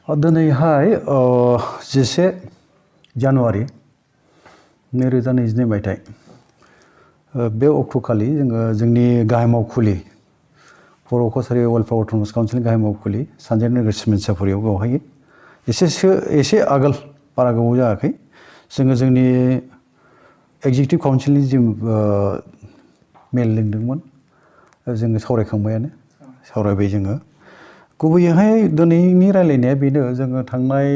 दिनैहाय 11 जानुवारि 2022 मायथाइ बे अक्ट'खालि जोङो जोंनि गाहाय मावखुलि बर' कसारि वेलफेयार अट'नमास काउन्सिलनि गाहाय मावखुलि सानजारि नोगोर सिमेन्ट सापरियाव बेवहाय एसे आगोल बारा गोबाव जायाखै जोङो जोंनि एक्जिकिउटिभ काउन्सिलनि जि मेल लिंदोंमोन जोङो सावरायखांबायानो सावरायबाय जोङो गुबैयैहाय दिनैनि रायलायनाया बेनो जोङो थांनाय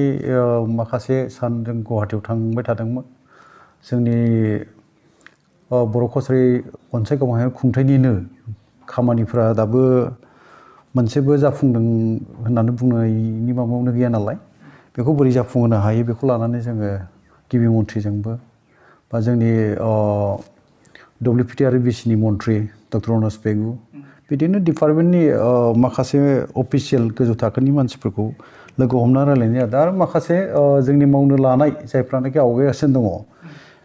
माखासे सान जों गुवाहाटियाव थांबाय थादोंमोन जोंनि बर' कसारि अनसाय गावहाय खुंथायनिनो खामानिफोरा दाबो मोनसेबो जाफुंदों होननानै बुंनायनि माबायावनो गैया नालाय बेखौ बोरै जाफुंहोनो हायो बेखौ लानानै जोङो गिबि मन्थ्रिजोंबो बा जोंनि WPT आरो BCनि मन्थ्रि डक्टर अनस पेगु बिदिनो डिपार्टमेन्टनि माखासे अफिसियेल गोजौ थाखोनि मानसिफोरखौ लोगो हमना रायलायनाय जादों आरो माखासे जोंनि मावनो लानाय जायफ्रानाखि आवगायगासिनो दङ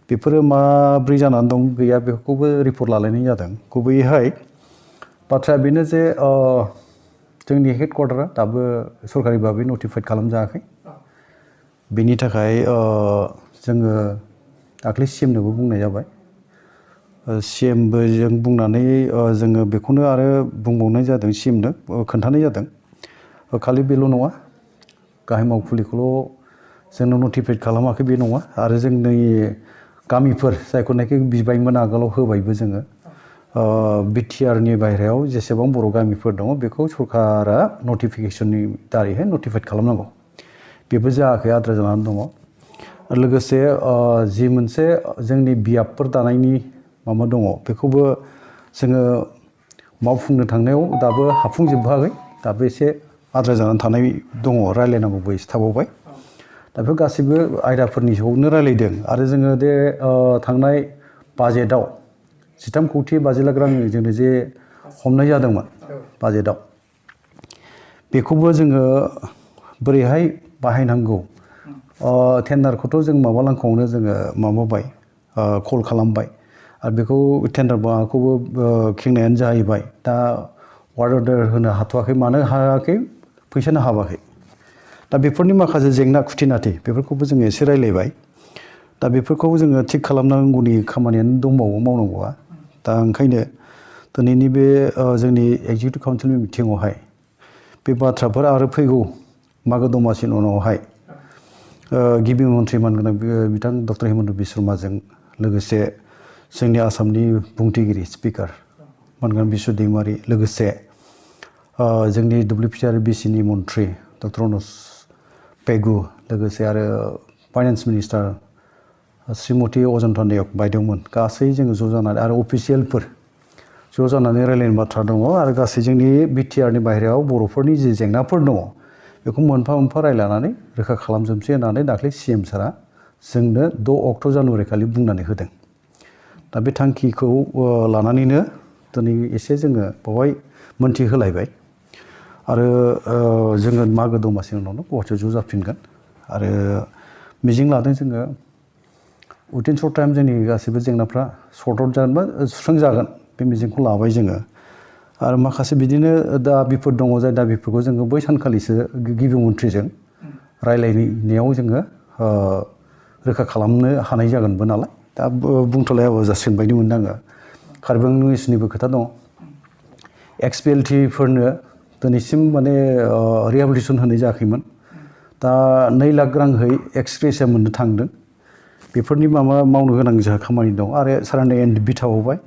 बेफोरो माब्रै जानानै दं गैया बेखौबो रिपर्ट लालायनाय जादों गुबैयैहाय बाथ्राया बेनो जे जोंनि हेडक्वार्टारा दाबो सरकारि भाबै नटिफाइड खालामजायाखै बेनि थाखाय जोङो दाख्लै CMनोबो बुंनाय जाबाय CMबो जों बुंनानै जोङो बेखौनो आरो बुंबावनाय जादों CMनो खोन्थानाय जादों खालि बेल' नङा गाहाय मावखुलिखौल' जोंनो नटिफाइड खालामाखै बे नङा आरो जोंनि गामिफोर जायखौनाखि बिबायमोन आगोलाव होबायबो जोङो BTRनि बाहेरायाव जेसेबां बर' गामिफोर दङ बेखौ सरकारा नटिफिकेसननि दारैहाय नटिफाइड खालामनांगौ बेबो जायाखै आद्रा जानानै दङ लोगोसे जि मोनसे जोंनि बियाबफोर दानायनि माबा दङ बेखौबो जोङो मावफुंनो थांनायाव दाबो हाफुंजोबहाखै दाबो एसे आद्रा जानानै थानाय दङ रायलायनांगौबो एसे थाबावबाय दा बेफोर गासैबो आयदाफोरनि सायावनो रायलायदों आरो जोङो बे थांनाय बाजेटआव 13 कौटि 50 लाख रां जोंनो जे हमनाय जादोंमोन बाजेटआव बेखौबो जोङो बोरैहाय बाहायनांगौ टेन्डारखौथ' जों माबालांखावनो जोङो माबाबाय कल खालामबाय आरो बेखौ टेन्डार माबाखौबो खेंनायानो जाहैबाय दा वार्ड अर्डार होनो हाथ'वाखै मानो हायाखै फैसानो हाबाखै दा बेफोरनि माखासे जेंना खुथिनाथि बेफोरखौबो जोङो एसे रायलायबाय दा बेफोरखौ जोङो थिग खालामनांगौनि खामानियानो दंबावो मावनांगौआ दा ओंखायनो दिनैनि बे जोंनि एक्जिकिउटिभ काउन्सिलनि मिटिङावहाय बे बाथ्राफोर आरो फैगौ मागो दमासिनि उनावहाय गिबि मन्थ्रि मानगोनां बिथां डक्टर हिमन्त बिश्व शर्माजों लोगोसे जोंनि आसामनि बुंथिगिरि स्पिकार मानगोनां बिश्व दैमारि लोगोसे जोंनि WPT आरो BCनि मन्थ्रि डक्टर अनस पेगु लोगोसे आरो फाइनान्स मिनिस्टार श्रीमती अजन्ता नेउग बायदोंमोन गासै जोङो ज' जानानै आरो अफिसियेलफोर ज' जानानै रायलायनो बाथ्रा दङ आरो गासै जोंनि BTRनि बाहेरायाव बर'फोरनि जि जेंनाफोर दङ बेखौ मोनफा मोनफा रायलायनानै रोखा खालामजोबसै होननानै दाख्लै CM सारा जोंनो 6 जानुवारि खालि बुंनानै होदों दा बे थांखिखौ लानानैनो दिनै एसे जोङो बेवहाय मोनथिहोलायबाय आरो जोङो मागो दमासिनि उनावनो गुवाहाटियाव ज' जाफिनगोन आरो मिजिं लादों जोङो उइदिन सर्ट टाइम जोंनि गासैबो जेंनाफ्रा सर्ट आउट जागोन बा सुस्रांजागोन बे मिजिंखौ लाबाय जोङो आरो माखासे बिदिनो दाबिफोर दङ जाय दाबिफोरखौ जोङो बै सानखालिसो गिबि मन्थ्रिजों रायलायनायाव जोङो रोखा खालामनो हानाय जागोनबो नालाय दा बुंथ'लायाबो जासिगोन बायदि मोनदों आङो कार्बि आंलंनिबो खोथा दङ XPLT-फोरनो दिनैसिम माने रिहेबिलिटेसन होनाय जायाखैमोन दा 2 लाख रांहै एक्सग्रेसिया मोननो थांदों बेफोरनि माबा मावनो गोनां जोंहा खामानि दं आरो सारानो NDB थाबावबाय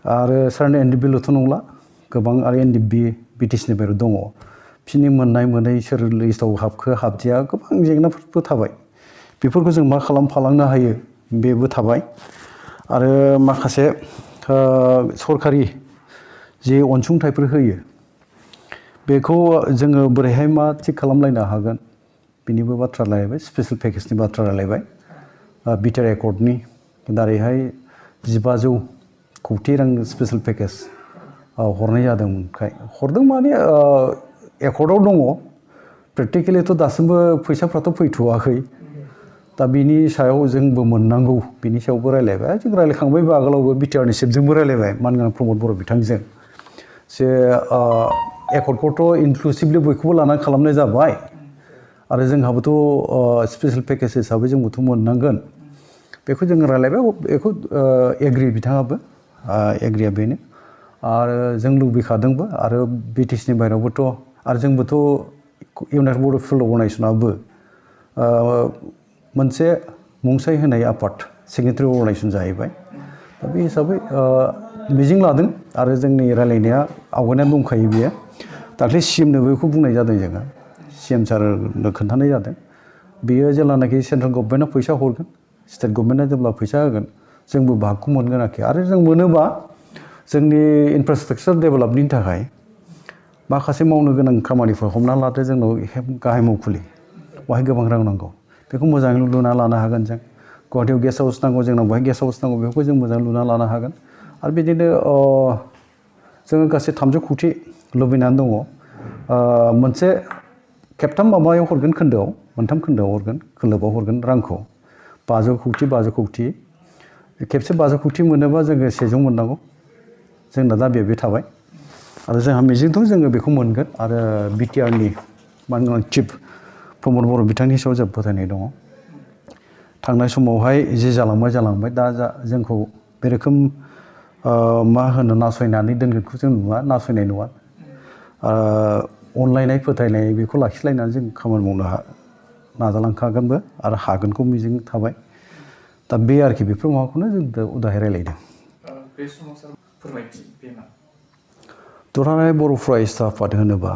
आरो सारानो NDBल'थ' नंला गोबां आरो NDB BTCनि बाहेरायाव दङ बिसोरनि मोनै सोर लिस्टआव हाबखो हाबदिया गोबां जेंनाफोरबो थाबाय बेफोरखौ जों मा खालामफालांनो हायो बेबो थाबाय आरो माखासे सरकारि जे अनसुंथाइफोर होयो बेखौ जोङो बोरैहाय मा थिग खालामलायनो हागोन बेनिबो बाथ्रा रायलायबाय स्पेसियेल पेकेजनि बाथ्रा रायलायबाय बिटिआर एकर्डनि दारैहाय 1500 कौटि रां स्पेसियेल पेकेज हरनाय जादोंमोनखाय हरदों माने एकर्डआव दङ प्रेक्टिकेलिथ' दासिमबो फैसाफ्राथ' फैथ'वाखै दा बिनि सायाव जोंबो मोननांगौ बिनि सायावबो रायलायबाय जों रायलायखांबायबो आगोलावबो बिटिआरनि चिफजोंबो रायलायबाय मानगोनां प्रमद बर' बिथांजों जे एकर्डखौथ' इनक्लुसिभलि बयखौबो लानानै खालामनाय जाबाय आरो जोंहाबोथ' स्पेसियेल पेकेज हिसाबै जोंबोथ' मोननांगोन बेखौ जों रायलायबाय बेखौ एग्रि बिथाङाबो एग्रिया बेनो आरो जों लुबैखादोंबो आरो बिटिसिनि बायरावबोथ' आरो जोंबोथ' इउनाइटेड बर'फिल्ड अर्गानाइजेसनाबो मोनसे मुंसाइ होनाय आफाद सिगनेटारि अर्गानाइजेसन जाहैबाय दा बे हिसाबै मिजिं लादों आरो जोंनि रायलायनाया आवगायनानै दंखायो बेयो दाख्लै सिएमनोबो बेखौ बुंनाय जादों जोङो सिएम सारनो खोन्थानाय जादों बेयो जेब्लानाखि सेन्ट्रेल गभर्नमेन्टआ फैसा हरगोन स्टेट गभर्नमेन्टआ जेब्ला फैसा होगोन जोंबो बाहागखौ मोनगोन आरोखि आरो जों मोनोबा जोंनि इनफ्रास्ट्राक्चार डेभेलपनि थाखाय माखासे मावनो गोनां खामानिफोर हमना लादो जोंनाव गाहाय मावखुलि बेवहाय गोबां रां नांगौ बेखौ मोजाङै लुना लानो हागोन जों गुवाहाटियाव गेस्ट हाउस नांगौ जोंनाव बेवहाय गेस्ट हाउस नांगौ बेखौ जों मोजाङै लुना लानो हागोन आरो बिदिनो जोङो गासै 300 कौटि लुबैनानै दङ मोनसे खेबथाम माबायाव हरगोन खोन्दोआव मोनथाम खोन्दोआव हरगोन खोलोबाव हरगोन रांखौ 500 कौटि खेबसे 500 कौटि मोनोबा जोङो 100 मोननांगौ जोंना दा बे थाबाय आरो जोंहा मिजिंथ' जोङो बेखौ मोनगोन आरो बिटिआरनि मानगोनां चिफ प्रमद बर' बिथांनि सायाव जों फोथायनाय दङ थांनाय समावहाय जि जालांबाय दा जोंखौ बे रोखोम मा होनो नासयनानै दोनगोनखौ जों नुवा नासयनाय नुवा अनलायनाय फोथायनाय बेखौ लाखिलायनानै जों खामानि मावनो नाजालांखागोनबो आरो हागोनखौ मिजिं थाबाय दा बे आरोखि बेफोर माबाखौनो जों उदाहै रायलायदों बे समाव सार फोरमायथि बे मा दुलाराय बर' फरायसा आफाद होनोबा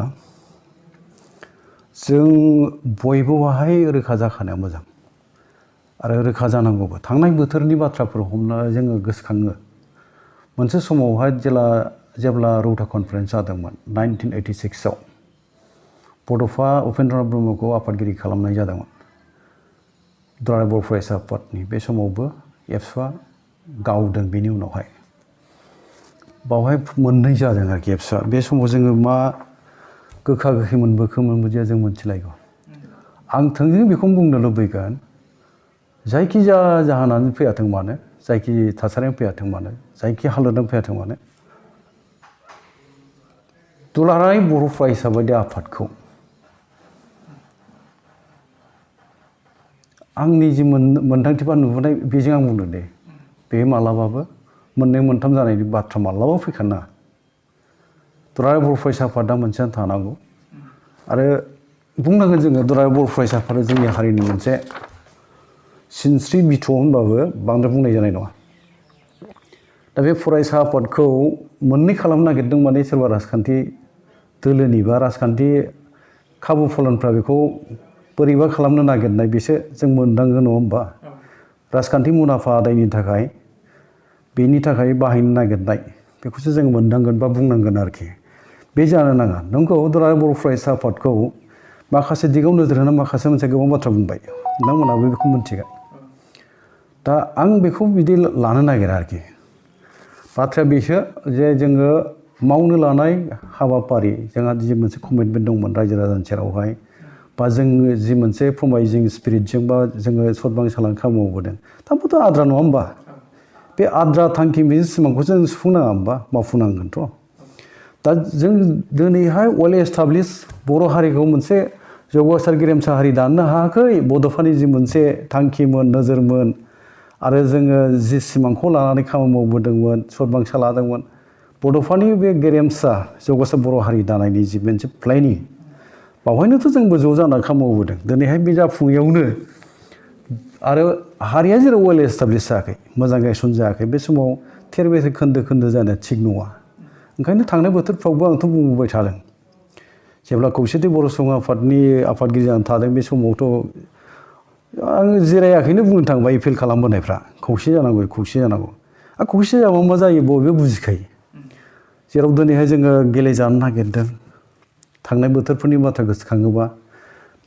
जों बयबो बाहाय रोखा जाखानाया मोजां आरो रोखा जानांगौबो थांनाय बोथोरनि बाथ्राफोर हमना जोङो गोसोखाङो मोनसे समावहाय जेब्ला रौता कनफारेन्स जादोंमोन 1986 आव बड'फा उपेन्द्रनाथ ब्रह्मखौ आफादगिरि खालामनाय जादोंमोन दुलाराय बर' फरायसा आफादनि बे समावबो एबसुआ गावदों बेनि उनावहाय बावहाय मोननै जादों आरोखि एबसुआ बे समाव जोङो मा गोखा गोखै मोनबोदिया जों मोनथिलायगौ आं थोंजों बेखौनो बुंनो लुबैगोन जायखिजाया जाहोनानो फैयाथों मानो जायखि थासारियानो फैयाथों मानो जायखि हालोदानो फैयाथों मानो दुलाराय बर' फरायसा बायदि आफादखौ आंनि जि मोनदांथि बा नुबोनाय बेजों आं बुंदों दे बे मालाबाबो मोननै मोनथाम जानायनि बाथ्रा मालाबाबो फैखानो नाङा दुलाराय बर' फरायसा आफादा मोनसेयानो थानांगौ आरो बुंनांगोन जोङो दुलाराय बर' फरायसा आफादा जोंनि हारिनि मोनसे सिनस्रि बिथ' होनबाबो बांद्राय बुंनाय जानाय नङा दा बे फरायसा आफादखौ मोननै खालामनो नागिरदों माने सोरबा राजखान्थि दोलोनि बा राजखान्थि खाबु फलनफ्रा बेखौ बोरैबा खालामनो नागिरनाय बेसो जों मोनदाङो नङा होमबा राजखान्थि मुलाम्फा आदायनि थाखाय बेनि थाखाय बाहायनो नागिरनाय बेखौसो जों मोनदांगोन बा बुंनांगोन आरोखि बे जानो नाङा नंगौ दुलाराय बर' फरायसा आफादखौ माखासे दिगाव नोजोर होना माखासे मोनसे गोबां बाथ्रा बुंबाय नोंथांमोनहाबो बेखौ मिन्थिगोन दा आं बेखौ बिदि लानो नागिरा आरोखि बाथ्राया बेसो जे जोङो मावनो लानाय हाबाफारि जोंहा जि मोनसे कमिटमेन्ट दंमोन रायजो राजानि सेरावहाय बा जोङो जि मोनसे प्रमाइजिं स्पिरिटजों बा जोङो सदबांसालां खामानि मावबोदों थामबोथ' आद्रा नङा होमबा बे आद्रा थांखि बे सिमांखौ जों सुफुंनाङा होमबा मावफुंनांगोनथ' दा जों दिनैहाय वेल एस्टाब्लिश बर' हारिखौ मोनसे जौगासार गेरेमसा हारि दानो हायाखै बड'फानि जि मोनसे थांखिमोन नोजोरमोन आरो जोङो जि सिमांखौ लानानै खामानि मावबोदोंमोन सदबांसा लादोंमोन बड'फानि बे गेरेमसा जौगासार बर' हारि दानायनि जि मोनसे प्लेनिं बावहायनोथ' जोंबो ज' जानानै खामानि मावबोदों दिनैहाय बे जाफुङैयावनो आरो हारिया जेराव वेल एस्टाब्लिश जायाखै मोजां गायसन जायाखै बे समाव थेर बेथेर खोन्दो जानाया थिग नङा ओंखायनो थांनाय बोथोरफ्रावबो आंथ' बुंबोबाय थादों जेब्ला खौसेथि बर' सुबुं आफादनि आफादगिरि जानानै थादों बे समावथ' आं जिरायाखैनो बुंनो थाङोबा एपिल खालामबोनायफ्रा खौसे जानांगौ आरो खौसे जाबा मा जायो बयबो बुजिखायो जेराव दिनैहाय जोङो गेलेजानो नागिरदों थांनाय बोथोरफोरनि बाथ्रा गोसोखाङोबा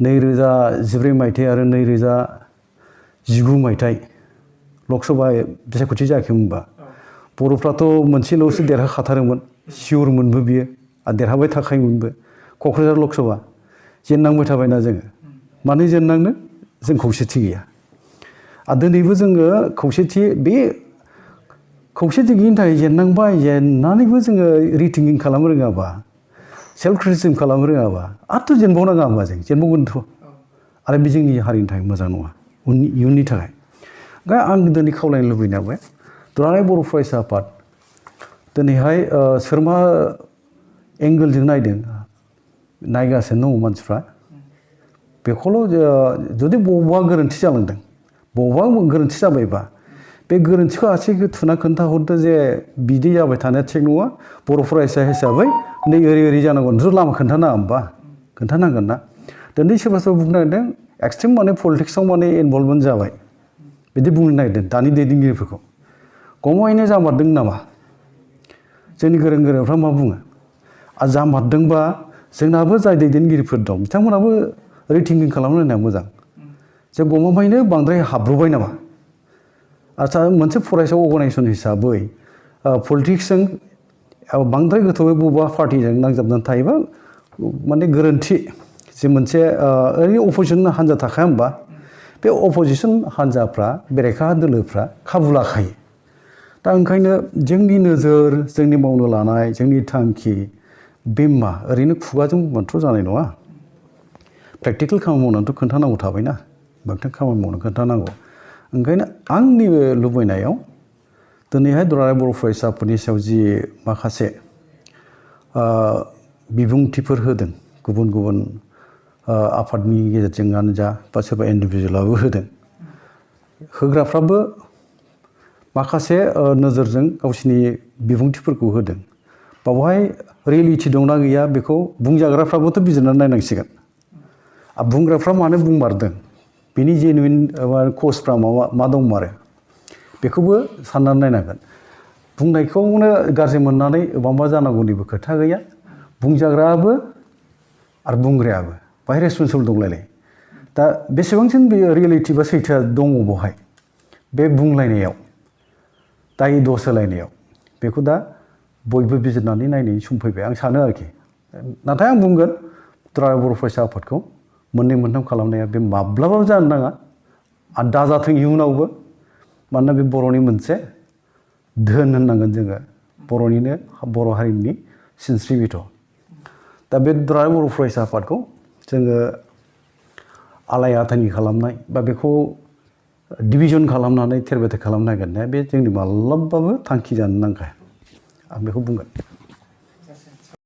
2014 मायथाइ आरो 2019 मायथाइ लकसभा बिसायख'थि जायाखैमोनबा बर'फ्राथ' मोनसेल'सो देरहाखाथारोमोन सियरमोनबो बियो आरो देरहाबाय थाखायोमोनबो क'क्राझार लकसभा जेननांबाय थाबायना जोङो मानो जेननांनो जों खौसेथि गैया आरो दिनैबो जोङो खौसेथि गैयिनि थाखाय जेननानैबो जोङो रिथिंकिं खालामनो रोङाबा सेल्फ क्रिटिसिजम खालामनो रोङाबा आरोथ' जेनबावनाङा होमबा जों जेनबावगोनथ' आरो बे जोंनि हारिनि थाखाय मोजां नङा इयुननि थाखाय ओंखायनो आं दिनै खावलायनो लुबैनाया बे दुलाराय बर' फरायसा आफाद दिनैहाय सोर मा एंगोलजों नायदों नायगासिनो दङ मानसिफ्रा बेखौल' जुदि बबावबा गोरोन्थि जालांदों बबावबा गोरोन्थि जाबायबा बे गोरोन्थिखौ आसिखौ थुना खोन्थाहरदो जे बिदि जाबाय थानाया थिग नङा बर' फरायसा हिसाबै नै ओरै जानांगौ नोंसोर लामा खोन्थानाङा होमबा खोन्थानांगोन ना दिनै सोरबा सोरबा बुंनो नागिरदों एक्सट्रिम माने पलिटिक्सआव माने इनभल्भमेन्ट जाबाय बिदि बुंनो नागिरदों दानि दैदेनगिरिफोरखौ गमामायैनो जामारदों नामा जोंनि गोरों गोराफ्रा मा बुङो आरो जामारदोंबा जोंनाबो जाय दैदेनगिरिफोर दं बिथांमोनाबो रिथिंकिं खालामलायनाया मोजां जे गमामायैनो बांद्राय हाब्रबबाय नामा आच्चा मोनसे फरायसा अर्गानाइजेसन हिसाबै पलिटिक्सजों बांद्राय गोथौयै बबेबा पार्टिजों नांजाबनानै थायोबा माने गोरोन्थि जे मोनसे ओरैनो अपजिसन हान्जा थाखाया होमबा बे अपजिसन हान्जाफ्रा बेरेखा दोलोफ्रा खाबु लाखायो दा ओंखायनो जोंनि नोजोर जोंनि मावनो लानाय जोंनि थांखि बे मा ओरैनो खुगाजों बुंबाथ' जानाय नङा प्रेक्टिकेल खामानि मावनानैथ' खोन्थानांगौ थाबायना मोगथां खामानि मावनो खोन्थानांगौ ओंखायनो आंनि लुबैनायाव दिनैहाय दुलाराय बर' फरायसा आफादनि सायाव जि माखासे बिबुंथिफोर होदों गुबुन गुबुन आफादनि गेजेरजोंआनो जा बा सोरबा इन्डिभिजुवेलाबो होदों होग्राफ्राबो माखासे नोजोरजों गावसिनि बिबुंथिफोरखौ होदों बावहाय रियेलिटि दंना गैया बेखौ बुंजाग्राफ्राबोथ' बिजिरनानै नायनांसिगोन आरो बुंग्राफ्रा मानो बुंमारदों बिनि जेनुइन कजफ्रा मा दंमारो बेखौबो साननानै नायनांगोन बुंनायखौनो गाज्रि मोननानै माबा जानांगौनिबो खोथा गैया बुंजाग्रायाबो आरो बुंग्रायाबो बाहाय रेसपन्सिबोल दंलायलाय दा बेसेबांसिम बे रियेलिटि बा सैथोआ दङ बहाय बे बुंलायनायाव दाय दस होलायनायाव बेखौ दा बयबो बिजिरनानै नायनायनि सम फैबाय आं सानो आरोखि नाथाय आं बुंगोन दुलाराय बर' फरायसा आफादखौ मोननै मोनथाम खालामनाया बे माब्लाबाबो जानो नाङा आरो दाजाथों इयुनावबो मानोना बे बर'नि मोनसे धोन होननांगोन जोङो बर'निनो बर' हारिनि सिनस्रि बिथ' दा बे दुलाराय बर' फरायसा आफादखौ जोङो आलाय आथानि खालामनाय बा बेखौ डिभिजन खालामनानै थेर बेथेर खालामनो नागिरनाया बे जोंनि माब्लाबाबो थांखि जानो नांखाया आं बेखौ बुंगोन